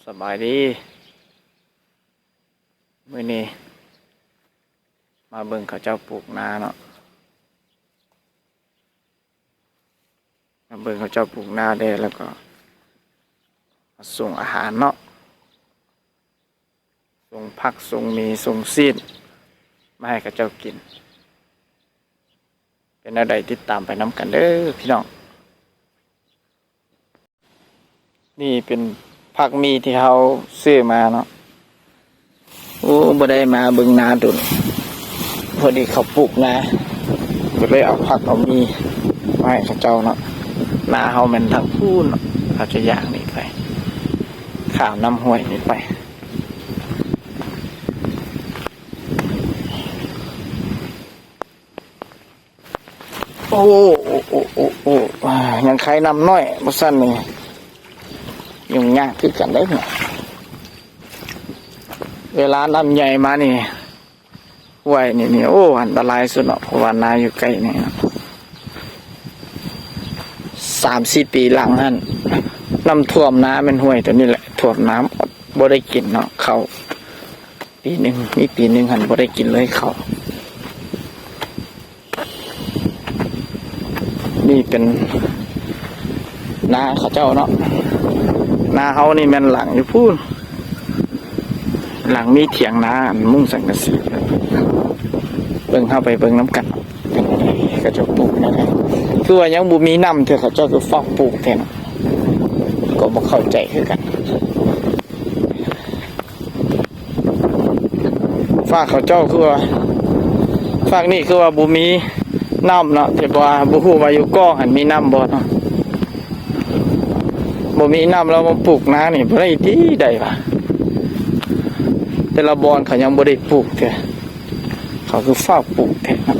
ສະບາຍດີ ມື້ນີ້ມາເບິ່ງເຂົາເຈົ້າປູກນາເນາະ ມາເບິ່ງເຂົາເຈົ້າປູກນາແດ່ ແລ້ວກໍມາສົ່ງອາຫານເນາະ ສົ່ງຜັກ ສົ່ງໝີ່ ສົ່ງຊີ້ນ ມາໃຫ້ເຂົາເຈົ້າກິນ. ເປັນແນວໃດ ຕິດຕາມໄປນຳກັນເດີພີ່ນ້ອງ. ນີ້ເປັນຜັກໝີ່ທີ່ເຮົາຊື້ມາເນາະ. ໂອ້ ບໍ່ໄດ້ມາເບິ່ງນາດົນ ພໍດີເຂົາປູກນາ ກໍເລີຍເອົາຜັກເອົາໝີ່ມາໃຫ້ເຂົາເຈົ້າເນາະ. ນາເຮົາແມ່ນທາງພຸ້ນເນາະ ເຮົາຈະຍ່າງນີ້ໄປ ຂ້າມນ້ຳຫ້ວຍນີ້ໄປ. ໂອ້ ໂອ້ ໂອ້ ໂອ້ ໂອ້ ອາ ຍັງໄຄນ້ຳນ້ອຍ ບໍ່ຊັ້ນນີ້ຫຍຸ້ງຍາກຄືກັນເດ້. ເວລານ້ຳໃຫຍ່ມານີ້ ຫ້ວຍນີ້ນີ້ ໂອ້ ອັນຕະລາຍສຸດເນາະ ເພາະວ່ານາຢູ່ໃກ້ນີ້ເນາະ. ສາມສີ່ປີຫຼັງຫັ້ນ ນ້ຳຖ້ວມນາແມ່ນຫ້ວຍໂຕນີ້ແຫຼະ ຖ້ວມນາ ບໍ່ໄດ້ກິນເນາະ ເຂົ້າ ປີໜຶ່ງ ມີປີໜຶ່ງຫັ້ນບໍ່ໄດ້ກິນເລີຍເຂົ້າ. ນີ້ເປັນນາເຂົາເຈົ້າເນາະ ນາເຮົານີ້ແມ່ນຫຼັງຢູ່ພຸ້ນ ຫຼັງມີຖຽງນາ ອັນ ມຸງສັງກະສີ. ເບິ່ງ ເຮົາໄປເບິ່ງນຳກັນ ເຂົາເຈົ້າປູກແນວໃດ ຄືວ່າຍັງບໍ່ມີນ້ຳເທື່ອ ເຂົາເຈົ້າຄືຟ້າວປູກແທ້ເນາະ ກໍບໍ່ເຂົ້າໃຈຄືກັນ. ຟາກເຂົາເຈົ້າຄືວ່າ ຟາກນີ້ຄືວ່າບໍ່ມີນ້ຳເນາະ ແຕ່ວ່າບໍ່ຮູ້ວ່າຢູ່ກ້ອງຫັ້ນມີນ້ຳບໍ່ເນາະ. ບໍ່ມີນ້ຳແລ້ວມາປູກນານີ້ບໍ່ໄດ້ທີ່ໃດວະ. ແຕ່ລະບ່ອນເຂົາຍັງບໍ່ໄດ້ປູກເທື່ອ ເຂົາຄືຟ້າວປູກແທ້ເນາະ.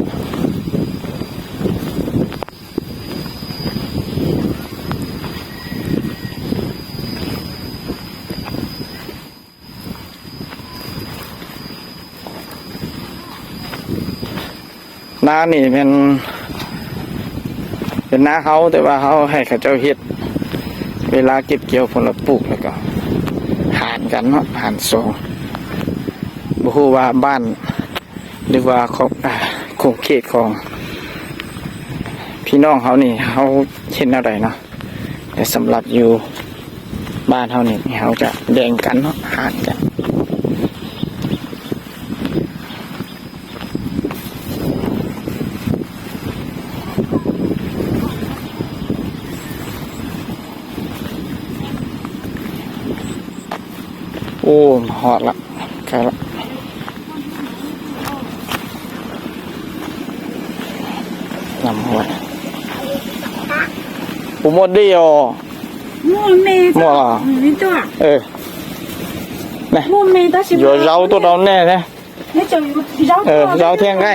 ນານີ້ແມ່ນເປັນນາເຮົາ ແຕ່ວ່າເຮົາໃຫ້ເຂົາເຈົ້າເຮັດ ເວລາເກັບກ່ຽວຜົນລະປູກ ແລ້ວກໍຫານກັນເນາະ ຫານສອງ. ບໍ່ຮູ້ວ່າບ້ານ ຫຼືວ່າຂອງ ອາ ຂົງເຂດຂອງພີ່ນ້ອງເຮົານີ້ ເຮົາເຮັດແນວໃດເນາະ ແຕ່ສຳລັບຢູ່ບ້ານເຮົານີ້ ເຮົາຈະແບ່ງກັນເນາະ ຫານກັນ. ໂອ້ ຮອດລະ ໃກ້ລະ ນ້ຳຫ້ວຍ. ບໍ່ໝົດດີອໍ ໝົດແມ່ ໝົດລະ ເອີ ແນ່ ໝົດແມ່ ເດີ ເອົາໂຕເອົາແນ່ແນ່. ເອີ ເຈົ້າແທງໄດ້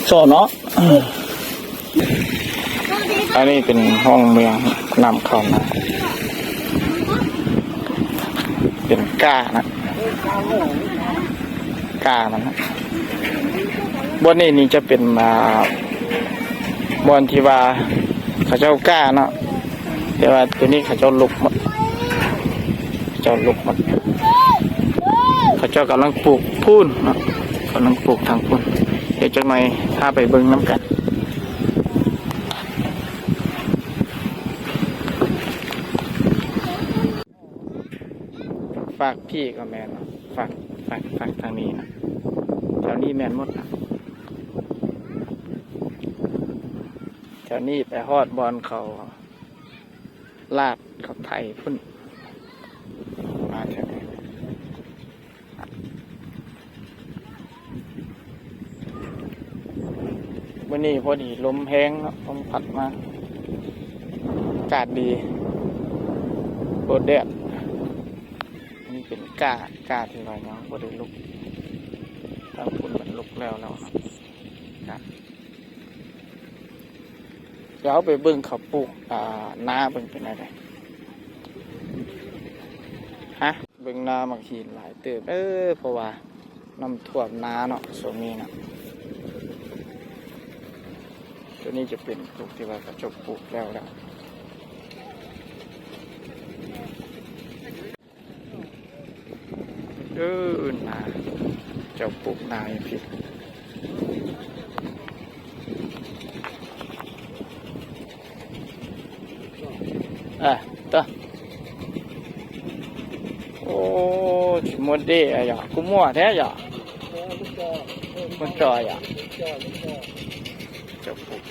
ສອນເນາະ. ອັນນີ້ເປັນຫ້ອງເມືອງ ນ້ຳເຂົ້າມາ ເປັນກ້ານະ ກ້າມັນນະ. ບ່ອນນີ້ນີ້ຈະເປັນ ອ່າ ບ່ອນທີ່ວ່າເຂົາເຈົ້າກ້າເນາະ. ແຕ່ວ່າໂຕນີ້ເຂົາເຈົ້າລົບໝົດ ເຈົ້າລົບໝົດ ເຂົາເຈົ້າກຳລັງປູກພຸ້ນເນາະ ກຳລັງປູກທາງພຸ້ນ. ດຽວຈັກໜ່ອຍພາໄປເບິ່ງນຳກັນ. ຟາກພີ້ກໍແມ່ນເນາະ ຟາກ ຟາກ ຟາກທາງນີ້ນະ ແຖວນີ້ແມ່ນໝົດນະ. ແຖວນີ້ໄປຮອດບ່ອນເຂົາລາດເຂົາໄຖພຸ້ນ ມາແຖວນີ້. ມື້ນີ້ພໍດີລົມແຮງເນາະ ລົມພັດມາ ອາກາດດີ ບໍ່ແດດ. ອັນນີ້ເປັນກ້າ ກ້າທີ່ວ່າຍັງບໍ່ໄດ້ລຸກ ທາງພຸ້ນມັນລຸກແລ້ວແລ້ວເນາະ ກ້າ. ດຽວເຮົາໄປເບິ່ງເຂົາປູກ ອ່າ ນາເບິ່ງເປັນແນວໃດ ຮະ. ເບິ່ງນາໝາກຫີນຫຼາຍເຕີບເດີ ເພາະວ່ານ້ຳຖ້ວມນາເນາະ ຊ່ວງນີ້ນະ. ໂຕນີ້ຈະເປັນພວກທີ່ວ່າເຂົາເຈົ້າປູກແລ້ວແລ້ວ. ເອີ ນາ ເຈົ້າປູກນາຢູ່ພີ້. ເອີ ຕະ ໂອ້ ຊິໝົດເດ້ອະຫຍາ ກູມົວແທ້ຫຍາ ມັນຈ່ອຍອະ ເຈົ້າປູກ.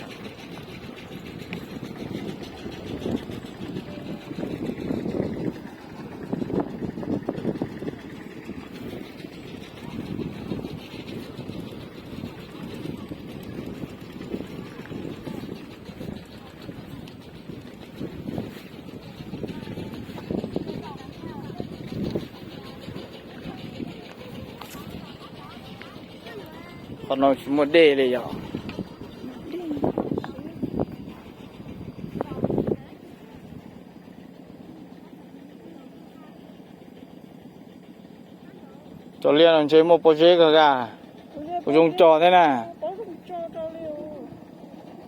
ຂອງນ້ອງຊິໝົດເດ້ເລີຍຫຍາ. ຈອລຽນເຈໂມໂປເຈກະກາ ໂປເຈກະກາ ໂປເຈກະກາ ໂປເຈກະກາ ໂປເຈກະກາ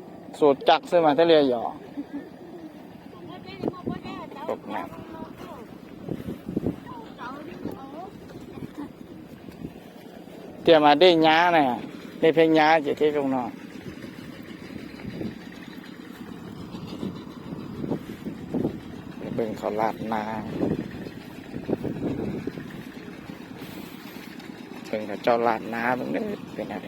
ໂປເຈກະກາ ໂປເຈກະກາ ໂປເຈກະກາ ໂປເຈກະກາ ໂປເຈກະກາ ຕກນ້ຳ ຕຽມມາເດ້ຍານະ ເດ້ເພຍາ ຈະເທລົງນອນ. ເບິ່ງເຂົາລາດນາ ເບິ່ງເຂົາເຈົ້າລາດນາເບິ່ງເດີ ເປັນແນວໃດ.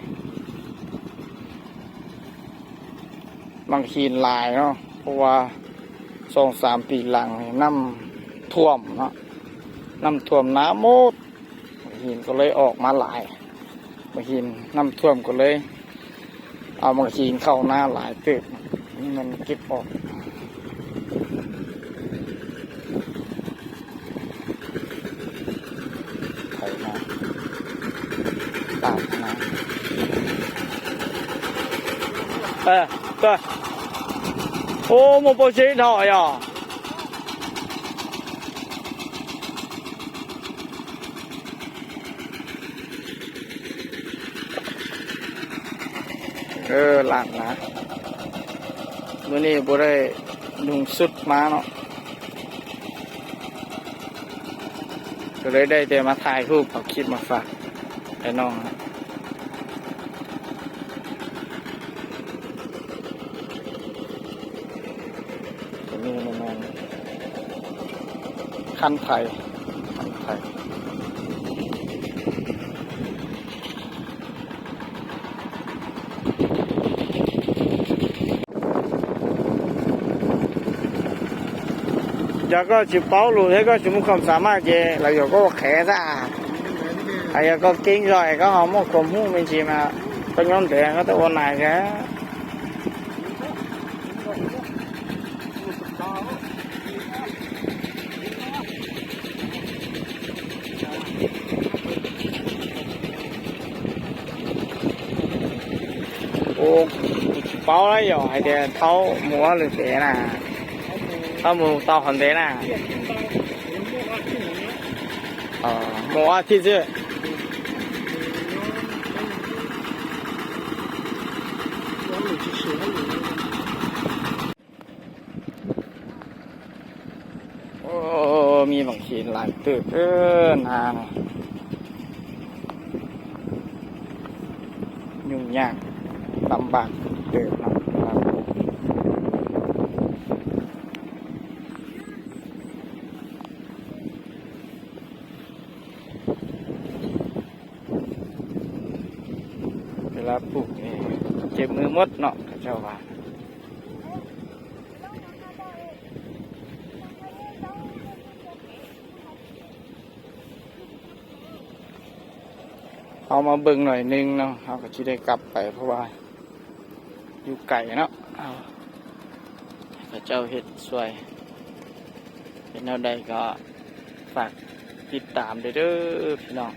ບັກຫີນຫຼາຍເນາະ ເພາະວ່າສອງສາມປີຫຼັງນີ້ນ້ຳຖ້ວມເນາະ ນ້ຳຖ້ວມນາໝົດ ບັກຫີນກໍເລີຍອອກມາຫຼາຍ ບັກຫີນນ້ຳຖ້ວມກໍເລີຍ ເອົາບັກຫີນເຂົ້ານາຫຼາຍເຕີບ ມັນເກັບອອກ ໄຖນາ ຕາກນາ ເອີ ເອີ ໂອ້ ໂມໂປເຊທອຍອ່ະ. ເອີ ລ້າງນາ ມື້ນີ້ບໍ່ໄດ້ນຸ່ງຊຸດມາເນາະ ກໍເລີຍໄດ້ແຕ່ມາຖ່າຍຮູບ ເອົາຄລິບມາຝາກໃຫ້ນ້ອງ. ຕົວນີ້ແມ່ນຄັນໄຖ ຄັນໄຖ ຢາກກໍຊິເປົ່າໂລດ ແທ້ກໍຊິມີຄວາມສາມາດເຈ ລະຢາກກໍແຂຊະ ອາຢາກກໍເກັ່ງຊ່ອຍ ກໍເຮົາໝົດຄວາມຮູ້ແມ່ນຊິມາ ກໍຍ້ອນແຕ່ກໍຕະໂອນນາຍແທ້. ໂອ້ ເປົ່າໄດ້ຢູ່ ໃຫ້ແຕ່ເຕົາໝູເຫຼືອແຕ່ນະ ເຕົາໝູເຕົາຫັ້ນແຕ່ນະ ເອີ ໝູອາທິດຊື່. ໂອ້ ມີບັກຫີນຫຼາຍເຕີບເດີ ນານີ້ ຫຍຸ້ງຍາກລຳບາກເຕີບເນາະ ເວລາປູກນີ້ເຈັບມືໝົດເນາະ ເຂົາເຈົ້າວ່າ. ເຮົາມາເບິ່ງໜ້ອຍໜຶ່ງເນາະ ເຮົາກໍຊິໄດ້ກັບໄປ ເພາະວ່າຢູ່ໄກເນາະ ເອົາ ເຂົາເຈົ້າເຮັດຊ່ວຍ ເປັນແນວໃດກໍຝາກຕິດຕາມເດີ ເດີພີ່ນ້ອງ.